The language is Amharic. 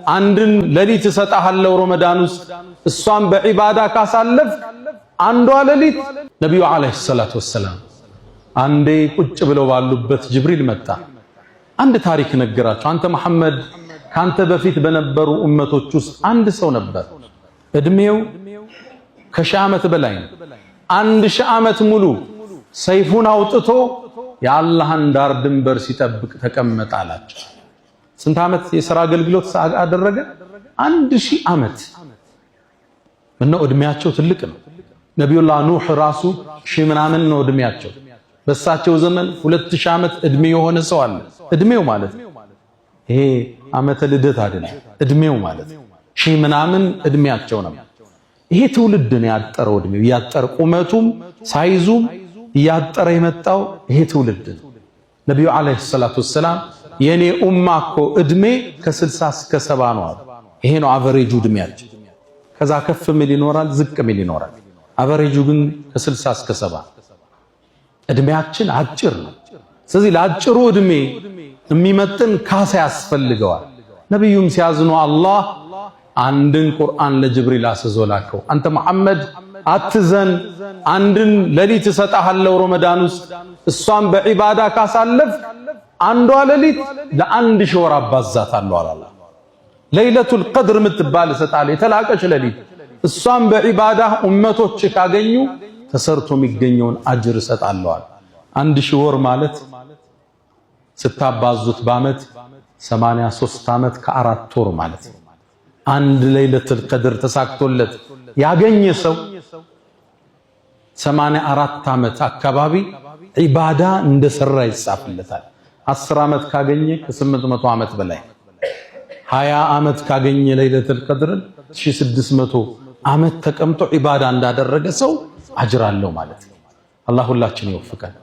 አንድን ሌሊት እሰጥሃለሁ ረመዳን ውስጥ እሷን በዒባዳ ካሳለፍ አንዷ ሌሊት። ነቢዩ ዓለይሂ ሰላቱ ወሰላም አንዴ ቁጭ ብለው ባሉበት ጅብሪል መጣ። አንድ ታሪክ ነገራቸው። አንተ መሐመድ፣ ካንተ በፊት በነበሩ ኡመቶች ውስጥ አንድ ሰው ነበር። እድሜው ከሺህ ዓመት በላይ ነው። 1000 ዓመት ሙሉ ሰይፉን አውጥቶ የአላህን ዳር ድንበር ሲጠብቅ ተቀመጠ አላቸው። ስንት ዓመት የሥራ አገልግሎት አደረገ? 1000 ዓመት። ምነው እድሜያቸው ትልቅ ነው። ነቢዩላህ ኑህ ራሱ ሺህ ምናምን ነው እድሜያቸው። በሳቸው ዘመን 2000 ዓመት እድሜ የሆነ ሰው አለ። እድሜው ማለት ይሄ ዓመተ ልደት አይደለም፣ እድሜው ማለት ሺህ ምናምን እድሜያቸው ነው። ይሄ ትውልድ ነው ያጠረው፣ እድሜው እያጠረ ቁመቱም size ኡም እያጠረ የመጣው ይሄ ትውልድ ነው። ነቢዩ ዓለይሂ ሰላቱ ወሰላም የኔ ኡማ እኮ እድሜ ከ60 እስከ 70 ነው አሉ። ይሄ ነው average ኡ እድሜያቸው። ከዛ ከፍ ሚል ይኖራል፣ ዝቅ ሚል ይኖራል። Average ኡ ግን ከ60 እስከ 70። እድሜያችን አጭር ነው። ስለዚህ ለአጭሩ እድሜ የሚመጥን ካሳ ያስፈልገዋል። ነቢዩም ሲያዝኑ አላህ አንድን ቁርአን ለጅብሪል አስዞ ላከው። አንተ መሐመድ አትዘን፣ አንድን ሌሊት እሰጥሃለሁ ረመዳን ውስጥ እሷን በዒባዳ ካሳለፍ አንዷ ሌሊት ለ1000 ወር አባዛታለሁ አለ። ለይለቱል ቀድር የምትባል እሰጥሃለሁ፣ የተላቀች ሌሊት፣ እሷን በዒባዳ ኡመቶች ካገኙ ተሰርቶ የሚገኘውን አጅር እሰጣለሁ አለ። 1000 ወር ማለት ስታባዙት በዓመት 83 ዓመት ከአራት ወር ማለት ነው። አንድ ለይለቱል ቀድር ተሳክቶለት ያገኘ ሰው 84 ዓመት አካባቢ ዒባዳ እንደሰራ ይጻፍለታል። 10 ዓመት ካገኘ ከ800 ዓመት በላይ፣ 20 ዓመት ካገኘ ለይለቱል ቀድርን 1600 ዓመት ተቀምጦ ዒባዳ እንዳደረገ ሰው አጅር አለው ማለት ነው። አላህ ሁላችን ይወፍቀን።